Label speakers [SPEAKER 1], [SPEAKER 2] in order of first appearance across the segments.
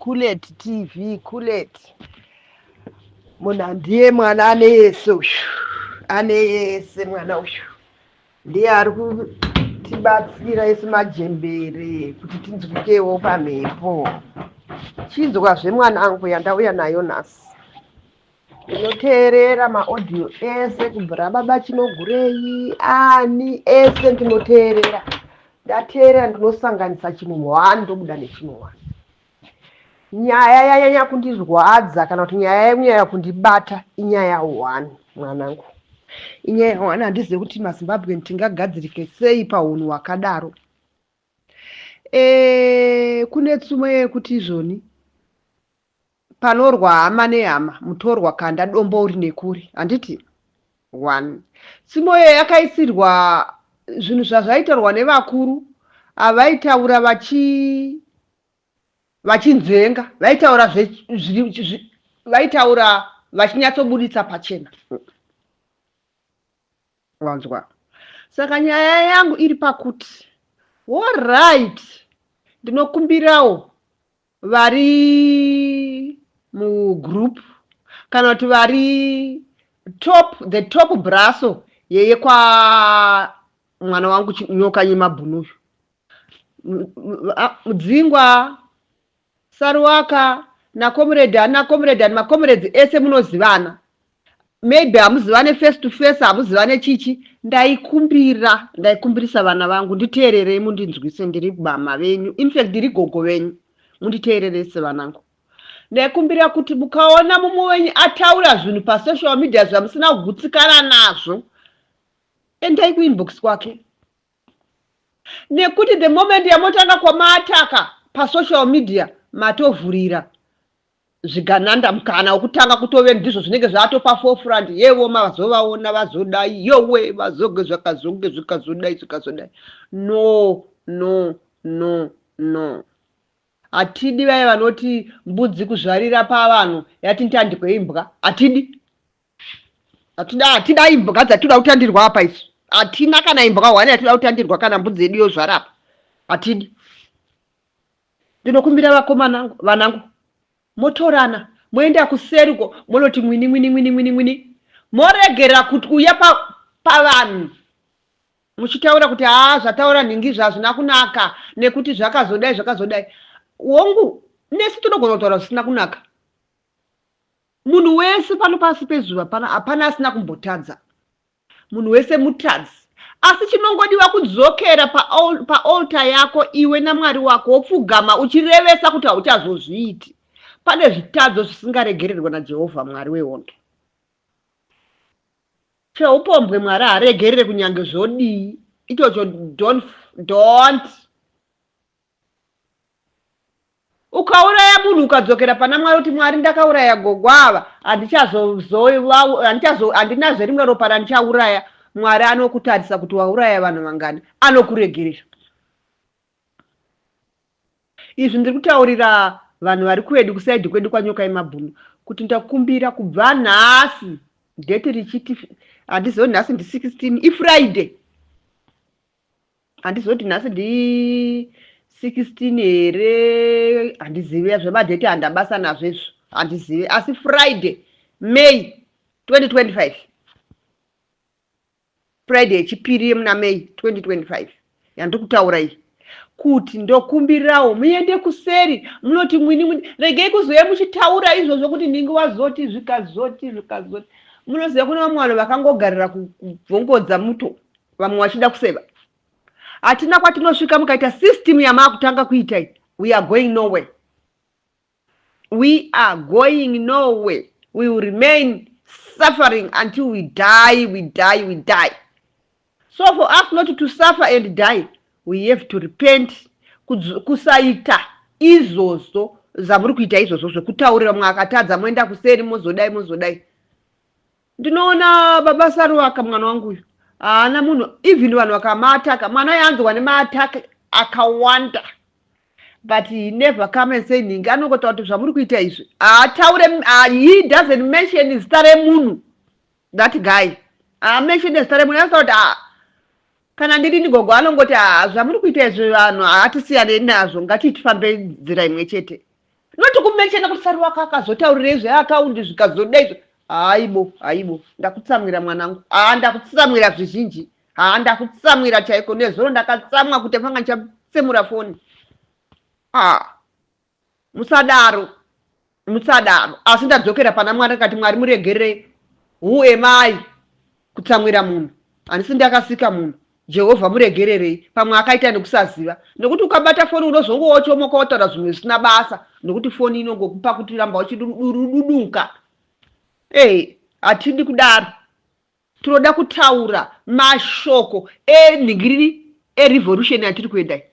[SPEAKER 1] Kulet TV, Kulet. Munhu handiye mwana ane yese uyu. Ane yese mwana uyu. Ndiye ari kutibatsira isu majembere kuti tinzwikewo pamhepo. Chinzwazve mwanangu yandauya nayo nhasi. Ndinoteerera maaudio ese kubvira baba Chinogurei ani ese ndinoteerera. Ndateerera ndinosanganisa chinhu one ndobuda nechinhu one. Nyaya yanyanya kundirwadza kana kuti nyaya yanyanya kundibata inyaya one mwanangu. Inyaya one handizive kuti maZimbabwean tingagadzirike sei pahunhu hwakadaro. E, kune tsumo yekuti izvoni Panorwa hama nehama mutorwa kanda dombo uri nekure handiti? One. Tsumo iyo yakaisirwa zvinhu zvazvaitaurwa nevakuru avaitaura vachi vachinzvenga vaitaura vaitaura vachinyatsobuditsa pachena. Wanzwa? Saka nyaya yangu iri pakuti alright ndinokumbirawo vari mugroup kana kuti vari top the top brasso yeye kwa mwana wangu nyoka yemabhunu uyu mudzingwa Saruwaka naComrade ani naComrade ani macomrades ese munozivana maybe hamuzivane face to face hamuzivane chichi ndaikumbira ndaikumbirisa vana vangu nditeererei mundinzwise ndiri mama venyu infact ndiri gogo venyu munditeererese vanangu ndaikumbira kuti mukaona mumwe wenyu ataura zvinhu pasocial media zvamusina kugutsikana nazvo endai kuinbox kwake nekuti the moment yamotanga kwamaataka pasocial media matovhurira zvigananda mukana wekutanga kutove ndizvo zvinenge zvatopa forefront yevo mazovaona vazodai yowe vazoge zvakazonge zvikazodai zvikazodai no no no no hatidi vaye vanoti mbudzi kuzvarira pavanhu yati ntandiko imbwa hatidi Hatida hatida imbwa dzatinoda kutandirwa apa isu. Hatina kana imbwa hwani yatinoda kutandirwa kana mbudzi yedu yozvara apa. Hatidi. Ndinokumbira vakomana vanangu motorana moenda kuseri uko monoti mwini mwini mwini mwini mwini moregera kuti uya pavanhu pa muchitaura kuti haa zvataura nhingi izvi hazvina kunaka nekuti zvakazodai zvakazodai hongu nesu tinogona kutaura zvisina kunaka Munhu wese pano pasi pezuva pano hapana asina kumbotadza. Munhu wese mutadzi. Asi chinongodiwa kudzokera paaltar yako iwe naMwari wako wopfugama uchirevesa kuti hauchazozviiti. Pane zvitadzo zvisingaregererwe naJehovha Mwari wehondo. Cheupombwe Mwari haaregerere kunyange zvodii. Ichocho don't, don't. Ukauraya munhu ukadzokera pana Mwari kuti Mwari ndakauraya gogo ava handinazve rimwe ropa randichauraya. Mwari anokutarisa kuti wauraya vanhu vangani anokuregerera. Izvi ndiri kutaurira vanhu vari kwedu kusaidhi kwedu kwaNyoka yemabhunu kuti ndakumbira kubva nhasi date richiti handizivi nhasi ndi 16 ifriday Handizivi kuti nhasi ndi 16 here handizivi zvemadheti handabasa nazvo izvo handizivi asi Friday May 2025 Friday yechipiri yemuna May 2025 yandiri kutaura iyi kuti ndokumbirawo muende kuseri munoti mwini mwini regei kuzouya muchitaura izvozvo kuti ndingi wazoti zvikazoti zvikazoti munoziva kune vamwe vanhu vakangogarira kubvongodza muto vamwe vachida kuseva hatina kwatinosvika mukaita system yamaakutanga kuita iyi we are going nowhere we are going nowhere we will remain suffering until we die we die we die so for us not to suffer and die we have to repent kusaita izvozvo zvamuri kuita izvozvo zvekutaurira mumwe akatadza moenda kuseri mozodai mozodai Ndinoona baba Saruwaka mwana wangu uyu haana munhu even vanhu vakamaataka mwana uyu anzwa nemaattack akawanda but he never come and say nhingi anongotaura kuti zvamuri kuita izvi haataure he doesn't mention zita remunhu that guy haamention zita remunhu anotaura kuti ah, kana ndirini gogo anongoti ah, zvamuri kuita izvi vanhu hatisiyanei nazvo ngatitifambe nzira imwe chete not kumechena kuti Saruwaka akazotaurirei zveakaundi zvikazodai izvo. Haibo, haibo, ndakutsamwira mwanangu. Haa, ndakutsamwira zvizhinji. Haa, ndakutsamwira chaiko. Nezuro ndakatsamwa kuti fanga ndichatsemura foni. Ah, musadaro, musadaro. Asi ndadzokera pana Mwari ndikati Mwari muregererei. Who am I kutsamwira munhu? Handisi ndakasika munhu. Jehovha muregererei. Pamwe akaita nekusaziva. Nekuti ukabata foni unozongowochomoka wotaura zvimwe zvisina basa nekuti foni inongokupa kuti ramba uchidudunka. Hey, hatidi kudaro. Tinoda kutaura mashoko enhingiriri erevolution yatiri kuenda iyi.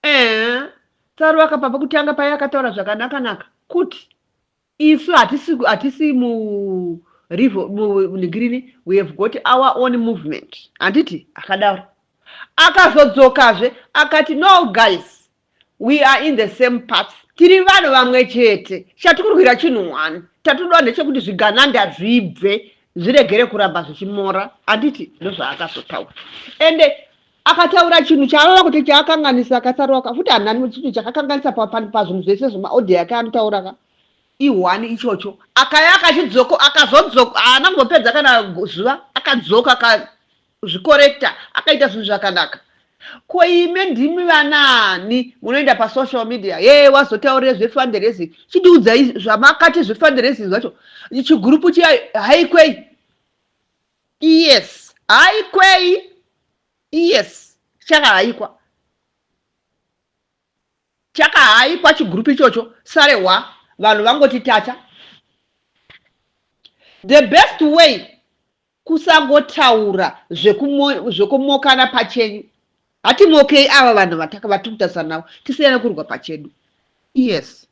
[SPEAKER 1] Eh, Tsaro akabva pekutanga paye akataura zvakanaka-naka kuti isu hatisi hatisi mu rivo munhingirini, we have got our own movement, handiti? Akadaro. Akazodzokazve akati no guys, we are in the same path, tiri vanhu vamwe chete, chatikurwira chinhu one, tatoda ndechekuti zvigananda zvibve zviregere kuramba zvichimora, handiti? Ndozvaakazotaura. Ende akataura chinhu chaarova kuti chaakanganisa akasaroka futi hanani chinhu chakakanganisa pazvinhu zvese zvemaaudio yake anotaura ka ihwani ichocho akaya akachidzoko akazodzoka haana kumbopedza kana zuva akadzoka akazvikorekta akaita zvinhu zvakanaka. Ko ime ndimi vanaani munoenda pasocial media ye wazotaurire zvefundraising? Chindiudzai zvamakati zvefundraising zvacho, chigurupu chiya haikwei. Yes, haikwei. Yes, chakahaikwa, chakahaikwa chigurupu ichocho sarehwa vanhu vangoti tacha. The best way kusangotaura zvekumokana pachenyu. Hatimokei ava vanhu vatiri kutarisana navo, tisiyane kurwa pachedu. Yes,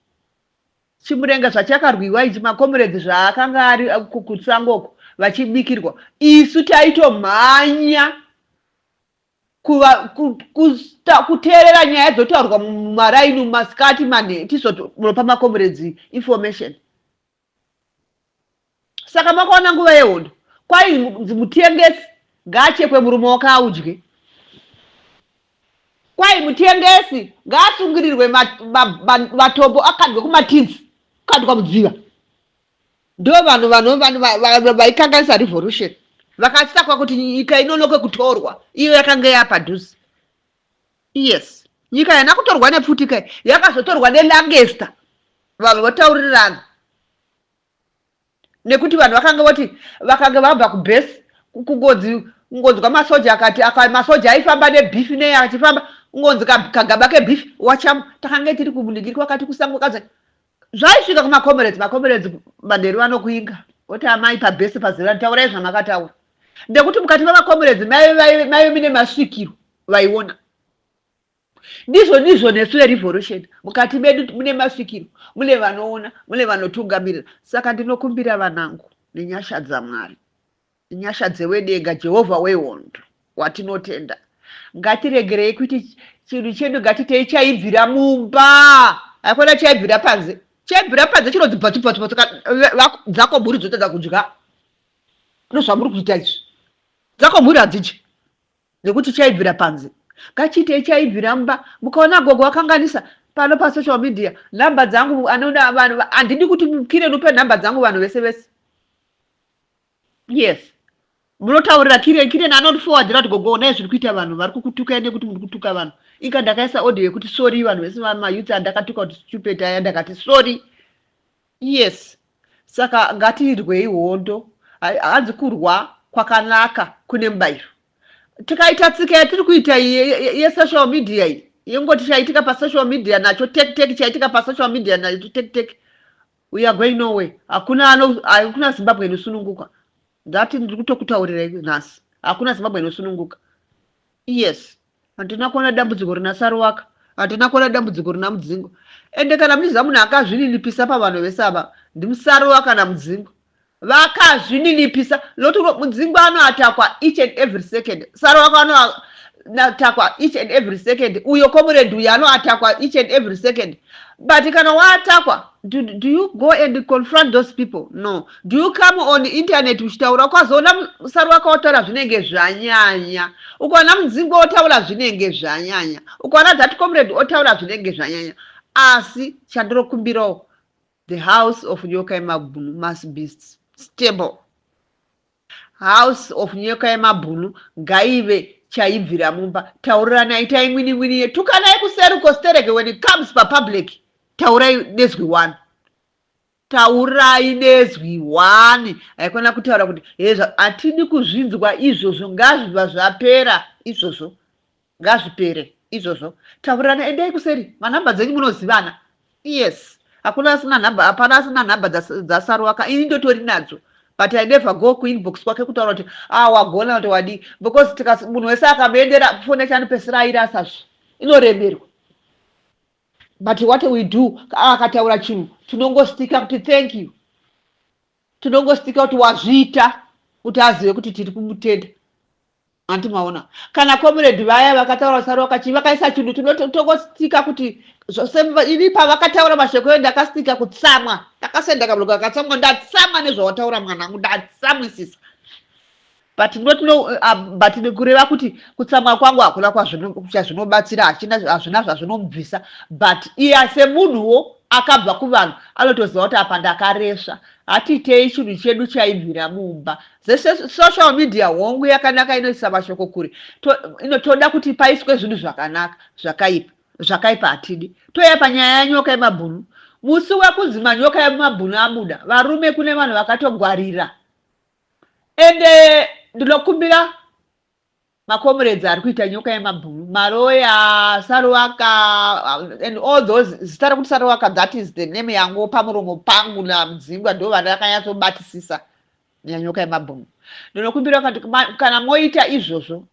[SPEAKER 1] Chimurenga zvachakarwiwa ichi, makomuredzi zvaakanga ari kusango uko vachibikirwa, isu taitomhanya kuteerera nyaya dzotaurwa mumaraini mumasikati manhe tizonopa makomuredzi information. Saka makaona nguva yehondo kwainzi mutengesi ngaachekwe murume wake audye. Kwai mutengesi ngaasungirirwe matombo akandwe kumatinzi, kukandwa mudziva. Ndo vanhu vanhu vaikanganisa revolution vakasakwa kuti nyika inonoke kutorwa iyo yakanga yapadhuze. Yes, nyika haina kutorwa nepfuti kai, yakazotorwa neLancaster. Vanhu votaurirana nekuti vanhu vakanga voti vakanga vabva kubase kungonzi kungonzwa masoja akati aka masoja aifamba nebeef nei achifamba kungonzi kagaba kebeef wachamu takange tiri kumuningiri kwakati kusango kaza zvaisvika kumacomrades macomrades manheru anokuinga oti amai pabase pazerani taurai zvamakataura nekuti mukati memacomrades maive mine masvikiro vaiona. Ndizvo ndizvo nesu verevolution mukati medu mune masvikiro, mune vanoona, mune vanotungamirira. Saka ndinokumbira vanangu nenyasha dzaMwari, nenyasha dzewedenga Jehovha wehondo watinotenda, ngatiregerei kuti chinhu chedu ngatitei chaibvira mumba, haikona chaibvira panze. Chaibvira panze chinonzi bvatsu bvatsu bvatsu, dzako mhuri dzotadza kudya. Ndozvamuri kuita izvi, dzako mhuri hadzidyi nekuti chaibvira panze. Ngachiitei chaibvira mumba. Mukaona gogo vakanganisa pano pasocial media, nhamba dzangu anoda vanhu, handidi kuti mukire nupe nhamba dzangu vanhu vese vese. Yes, munotaurira Kiren, Kiren anondifowadhira kuti gogo onai zviri kuita vanhu vari kukutukai nekuti muri kutuka vanhu. Inga ndakaisa audio yekuti sorry vanhu vese vamayouth andakatuka kuti stupid aya, ndakati sorry. Yes, saka ngatirwei hondo. Hanzi kurwa kwakanaka kune mubairo. Tikaita tsika yatiri kuita iyi yesocial media iyi, yengoti chaitika pasocial media nacho tek tek, chaitika pasocial media nacho tek tek, we are going nowhere. Hakuna ano, hakuna Zimbabwe inosununguka. Ndati ndiri kutokutaurirai nhasi, hakuna Zimbabwe inosununguka. Yes, handina kuona dambudziko rina Saruwaka, handina kuona dambudziko rina Mudzingwa. Ende kana muchiziva munhu akazvininipisa pavanhu vese ava ndimuSaruwaka naMudzingwa. Vakazvininipisa nokuti Mudzingwa anoatakwa each and every second, Saruwaka anoatakwa each and every second, uyo comrade uyo anoatakwa each and every second. But kana waatakwa Do you go and confront those people? No. Do you come on internet uchitaura? Ukazoona Saruwaka wotaura, zvinenge zvanyanya. Ukaona Mudzingwa otaura, zvinenge zvanyanya. Ukaona that comrade otaura, zvinenge zvanyanya. Asi chandinokumbirawo, the house of Nyoka Yemabhunu must be stable. House of Nyoka Yemabhunu ngaive chaibvira mumba. Tauriranai, itai mwini mwini, tukanai kuseri kostereke. When it comes papublic, taurai nezwi one, taurai nezwi one. Haikona kutaura kuti hezva, hatidi kuzvinzwa izvozvo. Ngazvibva zvapera izvozvo, ngazvipere izvozvo. Taurirana, endai kuseri, manhamba dzenyu munozivana. Yes, hakuna asina nhamba, hapana asina nhamba dzaSaruwaka. Ini ndotori nadzo, but I never go kuinbox kwake kutaura kuti a ah, wagona kuti wadii, because munhu wese akamuendera foni yacho anopesera airasazve, inoremerwa. But what we do, akataura chinhu, tinongostika kuti thank you, tinongostika kuti wazviita, kuti azive kuti tiri kumutenda. Handi maona kana comrade vaya vakataura, Saruwaka chii, vakaisa chinhu, tinotongostika kuti ini pavakataura mashoko eyo ndakastika kutsamwa. Ndakasenda kablogo akatsamwa. Ndatsamwa nezvawataura, mwanangu, ndatsamwisisa. But not no, but kureva kuti kutsamwa kwangu hakuna chazvinobatsira, hazvina zvazvinomubvisa. But iye semunhuwo akabva kuvanhu anotoziva kuti apa ndakaresva. Hatiitei chinhu chedu chaibvira mumba. Social media hongu yakanaka, inoisa mashoko kure. Toda kuti paiswe zvinhu zvakanaka. Zvakaipa, zvakaipa hatidi. Toya panyaya yanyoka yemabhunu. Musi wekunzi manyoka yemabhunu abuda, varume, kune vanhu vakatogwarira. Ende ndinokumbira macomrades ari kuita Nyoka Yemabhunu, maroya, Saruwaka and all those, zita rekuti Saruwaka, that is the name yangu pamuromo pangu naMudzingwa, ndo vandakanyatsobatisisa nyanyoka yemabhunu. Ndinokumbira kuti kana moita izvozvo,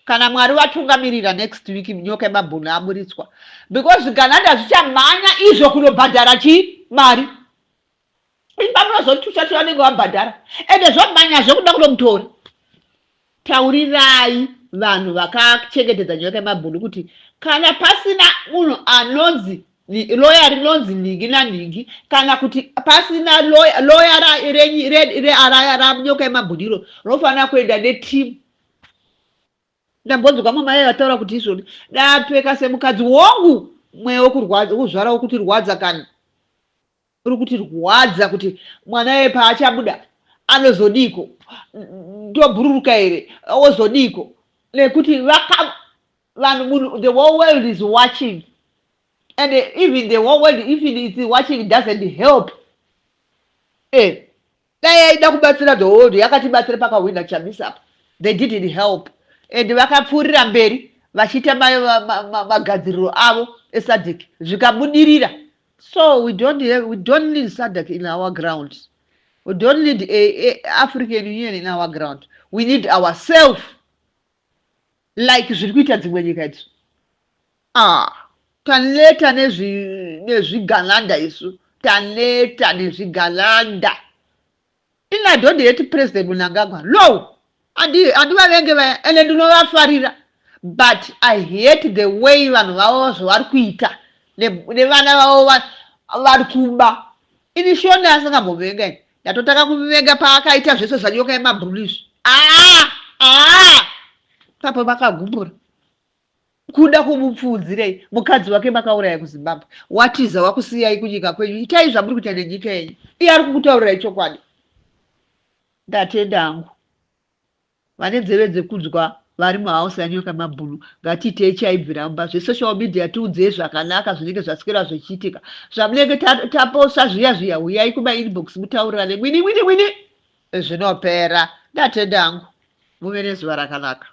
[SPEAKER 1] kana Mwari vatungamirira, next week Nyoka Yemabhunu aburitswa, because zvigananda zvichamhanya izvo kunobhadhara chii, mari. Imba munozotusha vanenge vabhadhara, ende zvomhanya zvekuda kunomutora. Taurirai vanhu vakachengetedza Nyoka Yemabhunu kuti kana pasina munhu anonzi loya rinonzi nhingi nanhingi, kana kuti pasina loya raNyoka Yemabhunu iro rinofanira kuenda netimu. Ndambonzwa mama yayo vataura kuti izvoni dapfeka semukadzi wongu, mweya wekuzvara wekutirwadza kani, uri kutirwadza kuti mwana ye paachabuda anozodiko, ndobhururuka here, ozodiko, nekuti vaka vanhu munhu, the whole world is watching. And even the whole world, if it's watching, doesn't help. Dai yaida kubatsira the world, yakatibatsira pakahwina Chamisa apa. They didn't help and vakapfuurira mberi vachiita magadziriro avo eSADC, zvikabudirira. So we don't need SADC in our ground. We don't need a African Union in our ground. We need ourself, like zviri kuita dzimwe nyika idzo. Ah, taneta nezvigananda isu, taneta nezvigananda. Ini I don't hate President Mnangagwa, no, handivavenge vaya, ende ndinovafarira, but I hate the way vanhu vavo zvavari kuita nevana vavo vari kuba. Ini shona asingambovenga ini, ndatotanga kumuvenga paakaita zvese zvaNyoka Yemabhunu izvi. Aa aa, papo vakagumbura kuda kumupfuudzirei mukadzi wake makauraya kuZimbabwe. Watiza, wakusiyai kunyika kwenyu. Itai zvamuri kuita nenyika yenyu. Iye ari kukutaurirai chokwadi. Ndatenda hangu. Vane nzeve dzekunzwa vari muhouse yaNyoka Mabhunu, ngatiitei chaibvira mumba. Zvesocial media, tiudzei zvakanaka zvinenge zvaswera zvichiitika. Zvamunenge taposta zviya zviya, uyai kumainbox mutaurirane mwini mwini mwini, zvinopera. Ndatenda hangu, muve nezuva rakanaka.